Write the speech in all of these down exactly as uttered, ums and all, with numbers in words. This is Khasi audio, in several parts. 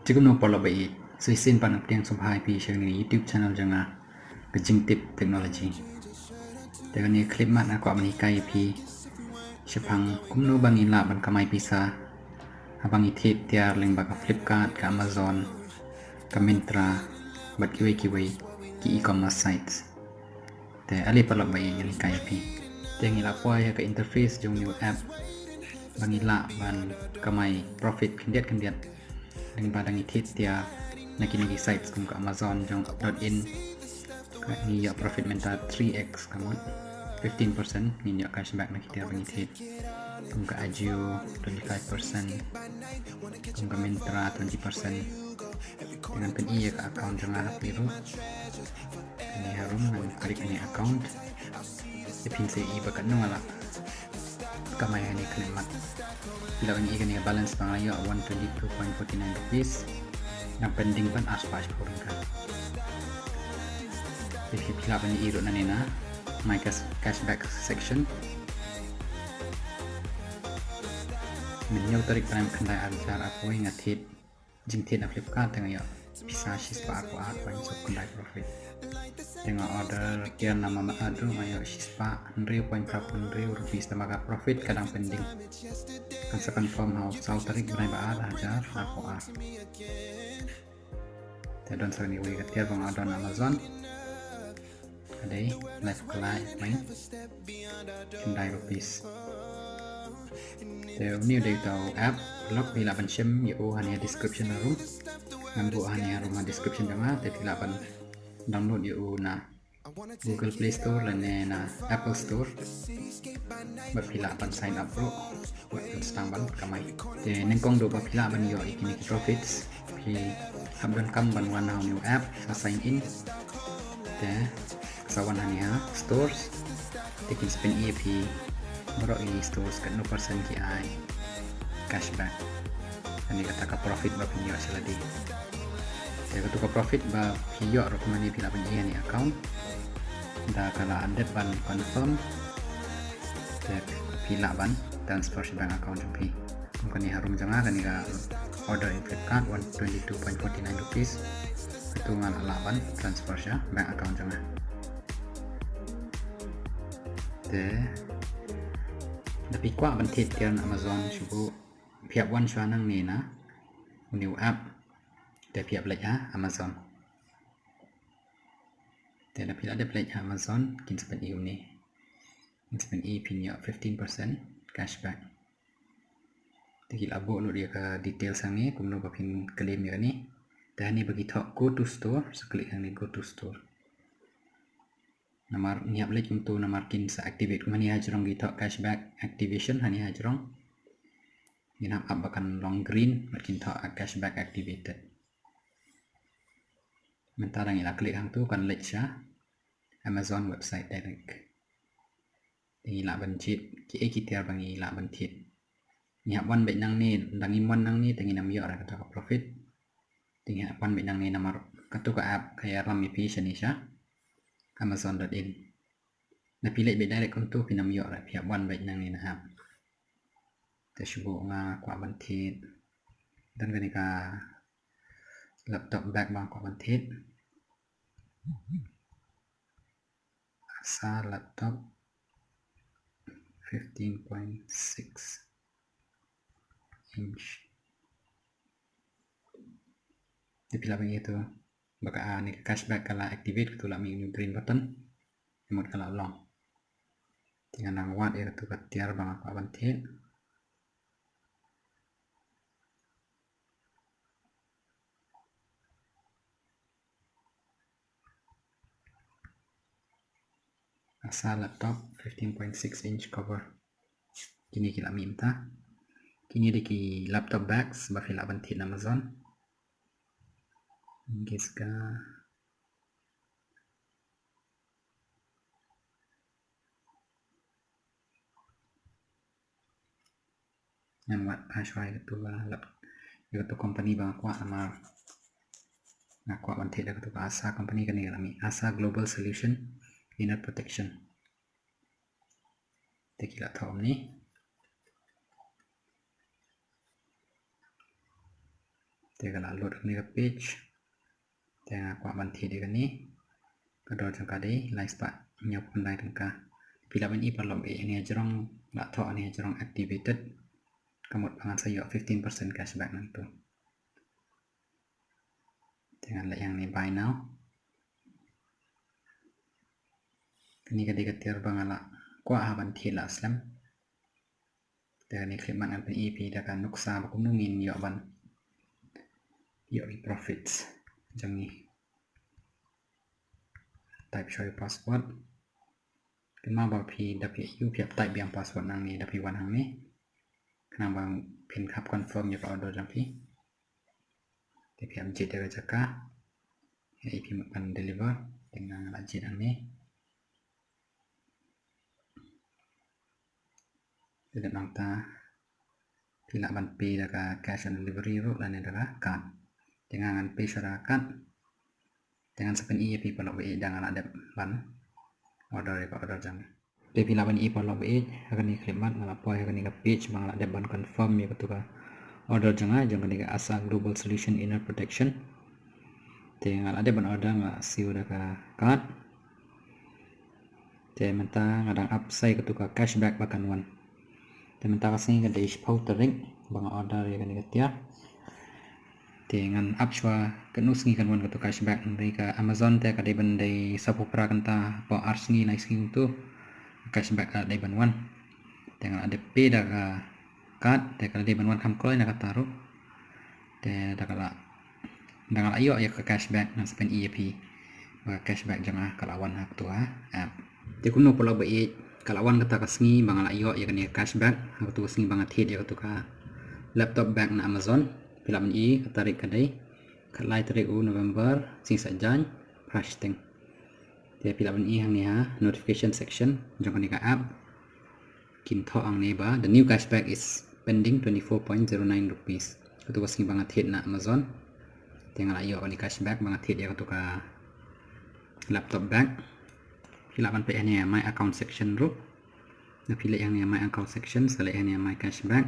Te kumno paralok ba ïeit, sa shisien pat nga pdiang sngewbha ïa phi sha kane ka YouTube channel jong nga, ka Jingtip Technology. Te kane ka clip mynta nga kwah ban hikai ïa phi shaphang kumno ba ngin lah ban kamai pisa haba ngi thied tiar lyngba ka Flipkart, ka Amazon, ka Myntra bad kiwei kiwei ki e-commerce sites. Te ale paralok ba ïeit, ngan hikai ïa phi. Te ngi la poi ha ka interface jong une u app ba ngi lah ban kamai profit khyndiat khyndiat lyngba da ngi thied tiar na kine ki sites kum ka Amazon jong dot in. Ngi ïoh profit mynta three x, ka mut fifteen percent ngin ïoh cashback na ki tiar ba ngi thied. Kum ka Ajio twenty-five percent, kum ka Myntra twenty percent. Te ngan pyni ïa ka account jong nga ha phi ruh. Kane harum, ngan click ïa kane account. Te phin sa ïohi ba katno nga la kamai ha kane ka khyllipmat. Phi lah ban ïohi kane ka balance ba nga la ïoh, one twenty-two point forty nine rupees. Nang pending ban ar spah shiphew ryngkat. Te phi lah ban ïohi ruh nangne na My Cash, Cashback section. Mynhynñiew tarik bnai khyndai, ar hajar arphew wei, nga thied jingthied na Flipkart te nga ïoh pisa shispah arphew ar point sawphew khyndai profit. Te nga order tiar na Mama Earth ruh nga ïoh shispah hynriew point phra hynriew rupees, tangba ka profit ka dang pending. Kan sa confirm ha u saw tarik bnai ba ar, ar hajar arphew ar. Te don sa kane kawei ka tiar ba nga order na Amazon. Ka dei laiphew lai point khyndai rupees. Te une u dei uta u app, paralok, phi lah ban shem ïa u hangne ha description harum. Ngan buh hangne harum ha description jong nga, te phi lah ban download ïa u na Google Play Store lane na Apple Store. Bad phi lah ban sign up ruh wat ban sdang ban kamai. Te nyngkong duh ba phi lah ban ïoh ïa kine ki profits, phi hap donkam ban wan ha une u app, sa sign in. Te sa wan hangne ha stores. Te kin sa pyni ïa phi baroh ine i stores katno percent ki ai cashback. Kane kata ka profit ba phin ïoh sha lade. Te katu ka profit ba phi ïoh ruh kumne, phi lah ban ïoh ïa kane account. Da ka la dep ban confirm, te phi lah ban transfer sha bank account jong phi. Kum kane harum jong nga, kane ka order in Flipkart, one twenty-two point forty nine rupees. Katu nga la lah ban transfer sha bank account jong nga. Te da phi kwah ban thied tiar na Amazon shuh, phi hap wan shuwa nangne na une u app. Te phi hap leit ha Amazon. Te da phi la dep leit ha Amazon, kin sa pyni une. Kin sa pyni phin ïoh fifteen percent cashback. Te ki la buh lut ïa ka details hangne kumno ba phin claim ïa kane. Te hangne ba ki thoh go to store, sa click hangne go to store. Namar ngi hap leit kumto namar kin sa activate. Kum hangne ha jrong ki thoh cashback activation, hangne ha jrong. Ngin hap ap ba kan long green bad kin thoh cashback activated. Mynta da ngi la click hangto, kan leit sha Amazon website direct. Te ngi lah ban jied kiei ki tiar ba ngi lah ban thied. Ngi hap wan beit nangne, da ngim wan nangne te ngin ym ïoh ruh kata ka profit. Te ngi hap wan beit nangne namar katu ka app ka ïalam ïa phi shane sha Amazon dot in. Da phi leit beit direct kumto phin ym ïoh ruh, phi hap wan beit nangne na app. Te shu buh nga kwah ban thied. Don kane ka laptop bag ba nga kwah ban thied. Acer laptop fifteen point six inch. Te phi lah ban ïohi to ba ka, ah, ne ka cashback ka la activate, katu la mih une u green button. Te mut ka la long. Te ngan nang wad ïa katu ka tiar ba nga kwah ban thied. Acer laptop fifteen point six inch cover. Kine ki la mih mynta. Kine dei ki laptop bags ba phi lah ban thied na Amazon. Giska. Ngan wad ha shuwa ïa katu ka lap, ïa katu company ba nga kwah, namar nga kwah ban thied da katu ka Acer company. Kane ka la mih, Acer Global Solution Inner Protection. Te ki la thoh kumne. Te ka la load kane ka page. Te nga kwah ban thied ïa kane. Ka dor jong ka dei lai spah hynñiew phew khyndai tyngka. Phi lah ban i paralok ba ïeit, hangne ha jrong la thoh, hangne ha jrong activated. Ka mut ba ngan sa ïoh fifteen percent cashback nangtu. Te ngan leh ïa hangne buy now. Kane ka dei ka tiar ba nga la kwah ha ban thied la slem. Te kane khlem mat ngan pyni ïa phi da ka nuksa ba kumno ngin ïoh ban ïoh ki profits jong ngi. Type shuwa ïa u password. Kynmaw ba phi, da phi ïoh, phi hap type biang password nangne da phi wan hangne. Khnang ba phin hap confirm ïa ka order jong phi. Te phi hap jied ïa ka jaka ïa phi mut ban deliver. Te nga la jied hangne. Te dep nangta phi lah ban pay da ka cash on delivery ruh lane da ka card. Te nga ngan pay shuwa da ka card. Te ngan sa pyni ïa phi paralok ba ïeit da nga la dep ban order ïa ka order jong nga. Te phi lah ban i paralok ba ïeit, ha kane khlem mat nga la poi ha kane ka page ba nga la dep ban confirm ïa katu ka order jong nga, jong kane ka Asa Global Solution Inner Protection. Te nga la dep ban order, nga la siew da ka card. Te mynta nga dang ap sa ïa katu ka cashback ba kan wan. Te mynta ka sngi ka dei shiphew tarik ba nga order ïa kane ka tiar. Te ngan ap shuwa katno sngi kan wan katu cashback. Hynrei ka Amazon te ka dei ban dei sawphew phra kynta hapoh ar sngi lai sngi kumtu. Cashback ka dei ban wan. Te nga la dep pay da ka card, te ka la dei ban wan kham kloi na kata ruh. Te da ka la, da nga la ïoh ïa ka cashback, ngan sa pyni ïa phi ba ka cashback jong nga ka la wan ha katu ka app. Te kumno paralok ba ïeit, ka la wan kata ka sngi ba nga la ïoh ïa kane ka cashback, ha katu ka sngi ba nga thied ïa katu ka laptop bag na Amazon. Phi lah ban i ka tarik ka dei khatlai tarik u November, sngi Saitjaiñ, phra shiteng. Te phi lah ban i hangne ha notification section jong kane ka app. Kin thoh hangne ba the new cashback is pending twenty-four point zero nine rupees. Katu ka sngi ba nga thied na Amazon. Te nga la ïoh kane cashback ba nga thied ïa katu ka laptop bag. Phi lah ban peit hangne ha my account section ruh. Da phi leit hangne ha my account section, sa leit hangne ha my cashback.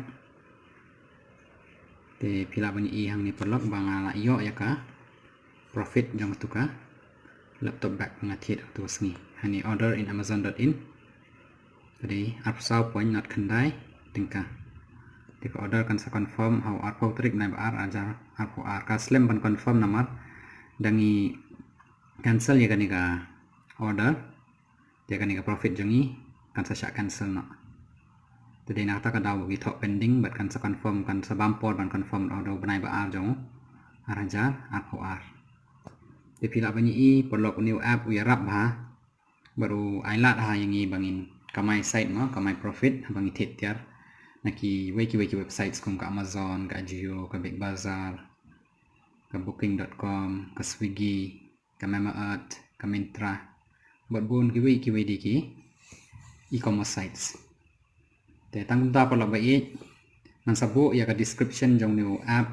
Te phi lah ban i hangne paralok ba nga la ïoh ïa ka profit jong katu ka laptop bag ba nga thied katu ka sngi. Hangne order in amazon dot in. Ka dei arphew saw point nod khyndai tyngka. Te ka order kan sa confirm ha u arphew tarik bnai ba ar, ar hajar arphew ar. Ka slem ban confirm namar da ngi cancel ïa kane ka order. Te kane ka profit jong ngi kan sa shah cancel noh. Te dei na kata ka daw ba ki thoh pending bad kan sa confirm, kan sa bam por ban confirm da u bnai ba ar jong u ar hajar arphew ar. Te phi lah ban i paralok, une u app u ïarap bha bad u ai lad ha ïa ngi ba ngin kamai side mo, kamai profit ba ngi thied tiar na kiwei kiwei ki websites kum ka Amazon, ka Ajio, ka Big Bazaar, ka booking dot com, ka Swiggy, ka Mamaearth, ka Myntra, bad bun kiwei kiwei de ki e-commerce sites. Te tang kumta paralok ba ïeit, ngan sa buh ïa ka description jong une u app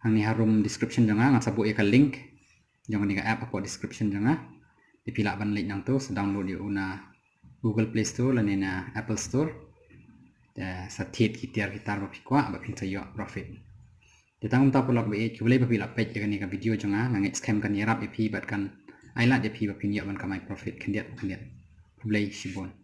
hangne harum description jong nga, ngan sa buh ïa ka link jong kane ka app hapoh description jong nga. Te phi lah ban leit nangtu sa download ïa u na Google Play Store lane na Apple Store. Te sa thied ki tiar ki tar ba phi kwah ba phin sa ïoh profit. Te tang kumta paralok ba ïeit, khublei ba phi la peit ïa kane ka video jong nga. Nga ngeit skhem kan ïarap ïa phi bad kan ai lad ïa phi ba phin ïoh ban kamai profit khyndiat khyndiat. Khublei shibun.